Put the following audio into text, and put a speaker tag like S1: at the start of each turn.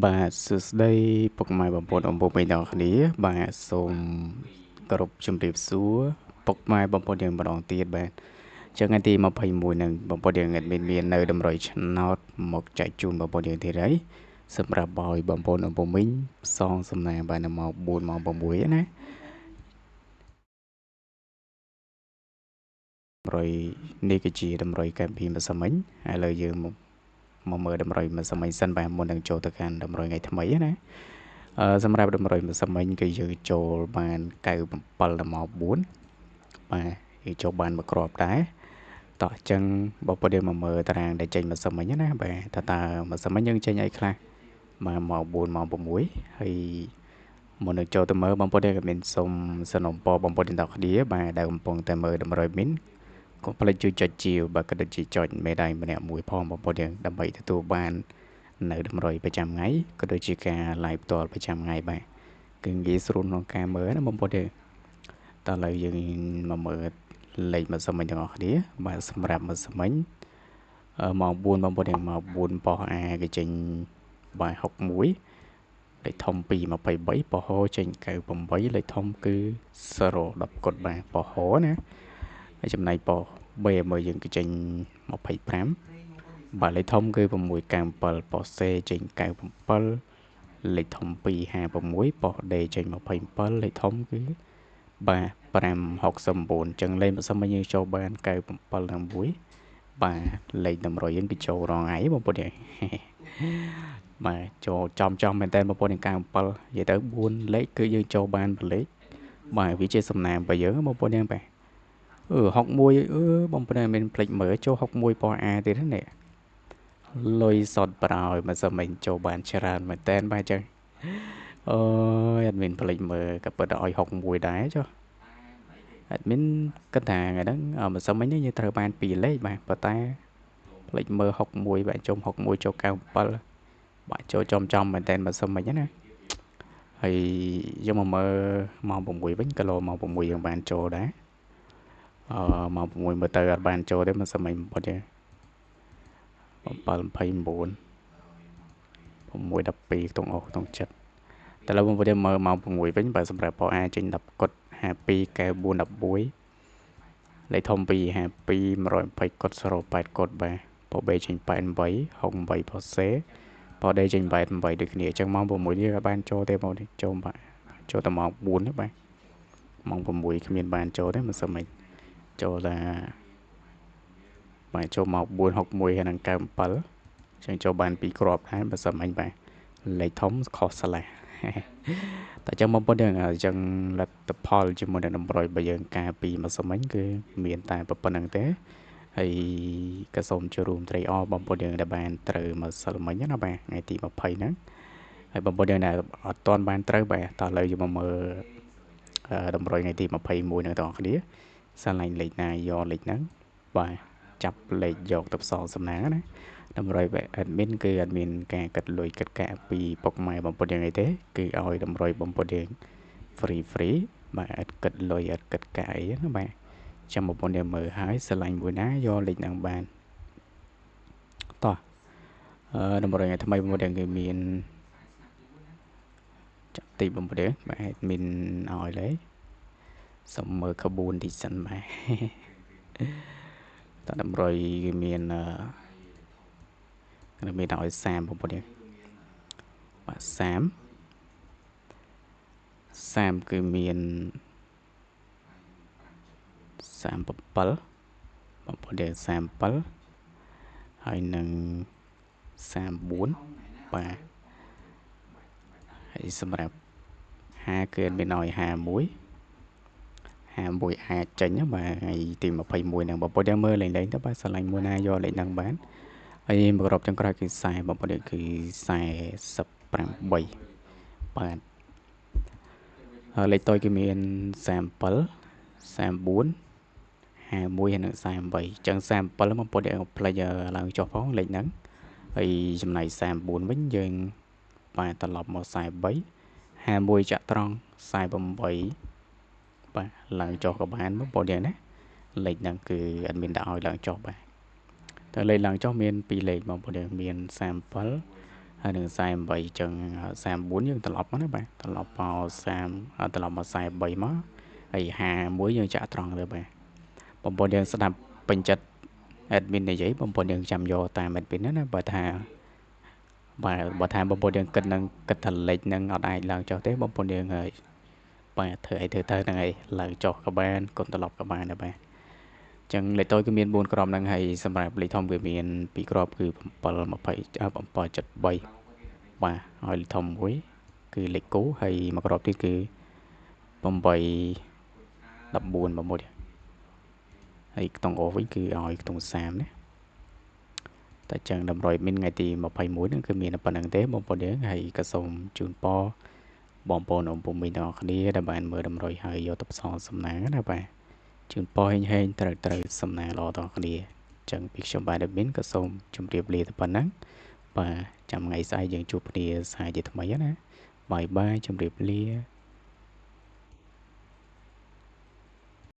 S1: បាទសួស្តីពុកម៉ែបងប្អូនអំពុកមីដល់គ្នាបាទសូមគោរពជម្រាបសួរពុកម៉ែបងប្អូនយើងម្ដងទៀតបាទចឹងថ្ងៃទី21នឹងបងប្អូនយើងមាននៅតម្រុយឆ្នោតមកចែកជូនបងប្អូនយើងទៀតហើយសម្រាប់ឲ្យបងប្អូនអំពុកមីងផ្សងសំណាងបាទនៅម៉ោង4ម៉ោង6ណាតម្រុយនេះគឺជាតម្រុយកម្មពីម្សិលមិញឥឡូវយើងមកមើលតម្រុយម្សិលមិញសិនបាទមុននឹងចូលទៅកាន់តម្រុយថ្ងៃថ្មីណាសម្រាប់តម្រុយម្សិលមិញគឺយើងចូលបាន97ដល់ម៉ោង4បាទយើងចូលបានមួយគ្រាប់ដែរតោះអញ្ចឹងបងប្អូនយើងមកមើលតារាងដែលចេញម្សិលមិញណាបាទតើម្សិលមិញយើងចេញអីខ្លះបាទម៉ោង4ម៉ោង6ហើយមុននឹងចូលទៅមើលបងប្អូនយើងក៏មានសូមសំណូមពរបងប្អូនទាំងអស់គ្នាបាទដែលកំពុងតែមើលតម្រុយមីនកុំភ្លេចជួយចុចជាវបាទក៏ដូចជាចុចមេដៃម្នាក់មួយផងបងប្អូនយើងដើម្បីទទួលបាននៅតម្រុយប្រចាំថ្ងៃក៏ដូចជាការ live ផ្ទាល់ប្រចាំថ្ងៃបាទគឺងាយស្រួលក្នុងការមើលណាបងប្អូនយើងតោះឥឡូវយើងមកមើលលេខម្សិលមិញទាំងអស់គ្នាបាទសម្រាប់ម្សិលមិញម៉ោង4បងប្អូនយើងម៉ោង4ប៉ុស្តិ៍ A គេចេញបាទ61លេខធំ223ប៉ុស្តិ៍ហចេញ98លេខធំគឺ0 10កុដបាទប៉ុស្តិ៍ហណាហើយចំណែកប៉ុស្តិ៍ B មើលយើងគឺចេញ25បាទលេខធំគឺ697ប៉ុស្តិ៍ C ចេញ97លេខធំ256ប៉ុស្តិ៍ D ចេញ27លេខធំគឺបាទ569អញ្ចឹងលេខម្សិលមិញយើងចូលបាន97និង1បាទលេខតម្រុយយើងគឺចូលរងថ្ងៃបងប្អូនបាទចូលចំមែនតើបងប្អូននឹង97និយាយទៅ4លេខគឺយើងចូលបានលេខបាទវាជាសំណាងរបស់យើងបងប្អូនយើងបាទ61បងប្អូនមានភ្លេចមើលចូល61ប៉ុស្តិ៍ A ទៀតនេះលុយសុតប្រោយម្សិលមិញចូលបានច្រើនមែនតើបាទអញ្ចឹងអូយអត់មានភ្លេចមើលក៏ពិតឲ្យ61ដែរចុះអត់មានគិតថាថ្ងៃហ្នឹងម្សិលមិញយើងត្រូវបាន2លេខបាទប៉ុន្តែភ្លេចមើល61បាទចូល61ចូល97បាទចូលចំមែនតើម្សិលមិញណាហើយយើងមកមើលម៉ោង6វិញគីឡូម៉ោង6យើងបានចូលដែរម៉ោង6មើលទៅអត់បានចូលទេម្សិលមិញបំផុតទេ7:29 6:12ក្នុងអស់ក្នុងចិត្តតែឥឡូវបងប្អូនមើលម៉ោង6វិញបើសម្រាប់ប៉ុ A ចេញ10កុដ52 94 11លេខធំ2 52 120កុដ08កុដបាទប៉ុ B ចេញ88 68ប៉ុ C ប៉ុ D ចេញ88ដូចគ្នាអញ្ចឹងម៉ោង6នេះបានចូលទេបងចូលបាទចូលតែម៉ោង4ទេបាទម៉ោង6គ្មានបានចូលទេមិនសិនមិញចូលថាបាទចូលមក461ហើយនឹង97ចឹងចូលបាន2គ្រាប់ដែរបើសិនមិញបាទលេខធំខុសស្លាស់តែចឹងបងប្អូនយើងអញ្ចឹងលទ្ធផលជាមួយនឹងតម្រុយរបស់យើងកាលពីម្សិលមិញគឺមានតែប៉ុណ្្នឹងទេហើយក៏សូមចូលរួមត្រេកអរបងប្អូនយើងដែលបានត្រូវម្សិលមិញណាបាទថ្ងៃទី20ហ្នឹងហើយបងប្អូនយើងដែលអត់ទាន់បានត្រូវបាទតោះឥឡូវយើងមកមើលតម្រុយថ្ងៃទី21ហ្នឹងទាំងអស់គ្នាសាឡាញ់លេខណាយកលេខហ្នឹងបាទចាប់លេខយកទៅផ្សងសំណាងណាតម្រុយ admin គឺអត់មានការកាត់លុយកាត់កាក់ពីពុកម៉ែបងប្អូនយើងអីទេគឺឲ្យតម្រុយបងប្អូនយើង free បាទអត់គិតលុយអត់គិតកាក់អីណាបាទចាំបងប្អូនយើងមើលហើយស្រឡាញ់មួយណាយកលេខហ្នឹងបានតោះតម្រុយថ្ងៃថ្មីបងប្អូនយើងគឺមានចាប់ទីបងប្អូនយើងបាទ admin ឲ្យលេសូមមើលក្បួនតិចសិនបាទតើតម្រុយគឺមានមានឲ្យ30បងប្អូនយើងបាទ30គឺមាន37បងប្អូនយើង37ហើយនឹង34បាទហើយសម្រាប់5គឺមានឲ្យ51 51អាចចេញបាទថ្ងៃទី21ហ្នឹងបងប្អូនយើងមើលលេងៗទៅបាទស្រឡាញ់មួយណាយកលេខហ្នឹងបានហើយមួយគ្រាប់ចុងក្រោយគឺ40បងប្អូនគឺ48បាទហើយលេខតូចគឺមាន37 34 51ហើយនិង48អញ្ចឹង37បងប្អូនយើងផ្លេចឡើងចុះផងលេខហ្នឹងហើយចំណែក34វិញយើងបាទត្រឡប់មក43 51ចាក់ត្រង់48បាទឡើងចុះក៏បានបងប្អូនយើងណាលេខហ្នឹងគឺអត់មានដាក់ឲ្យឡើងចុះបាទតែលេខឡើងចុះមាន2លេខបងប្អូនយើងមាន37 ហើយនឹង48 អញ្ចឹង34យើងត្រឡប់មកណា បាទ ត្រឡប់មក30 ត្រឡប់មក43មក ហើយ51យើងចាក់ត្រង់ទៅ បាទ។ បងប្អូនយើងស្ដាប់ពេញចិត្ត admin និយាយ បងប្អូនយើងចាំយកតាម admin ណា។ បើថា បាទ បើថាបងប្អូនយើងគិតនឹងគិតថាលេខនឹងអត់អាចឡើងចុះទេ បងប្អូនយើងហើយ បាទ ធ្វើអីធ្វើទៅហ្នឹងហើយ ឡើងចុះក៏បាន កុំត្រឡប់ក៏បានដែរ បាទ។ ចឹងលេខតូចគឺមាន4គ្រាប់ហ្នឹងហើយ សម្រាប់លេខធំគឺមាន2គ្រាប់ គឺ7 20 773 បាទ ហើយលេខធំមួយគឺលេខគោ ហើយមួយគ្រាប់ទៀតគឺ8 14 6 ហើយខ្ទង់អូវិញគឺឲ្យខ្ទង់30ណា។ តែចឹងតម្រុយមានថ្ងៃទី21ហ្នឹងគឺមានប៉ុណ្្នឹងទេបងប្អូនយើង ហើយក៏សូមជូនពរបងប្អូនអ៊ំពូមីងទាំងអស់គ្នាដែលបានមើលតម្រុយហើយយកទៅផ្សងសំណាងណា បាទ ជូនពរហេងហេងត្រូវត្រូវសំណាងល្អដល់គ្នា។ ចឹងពីខ្ញុំបាទ admin ក៏សូមជម្រាបលាទៅប៉ុណ្ណឹង បាទ ចាំថ្ងៃស្អែកយើងជួបគ្នាសាជាថ្មីណា។ បាយបាយ ជម្រាបលា។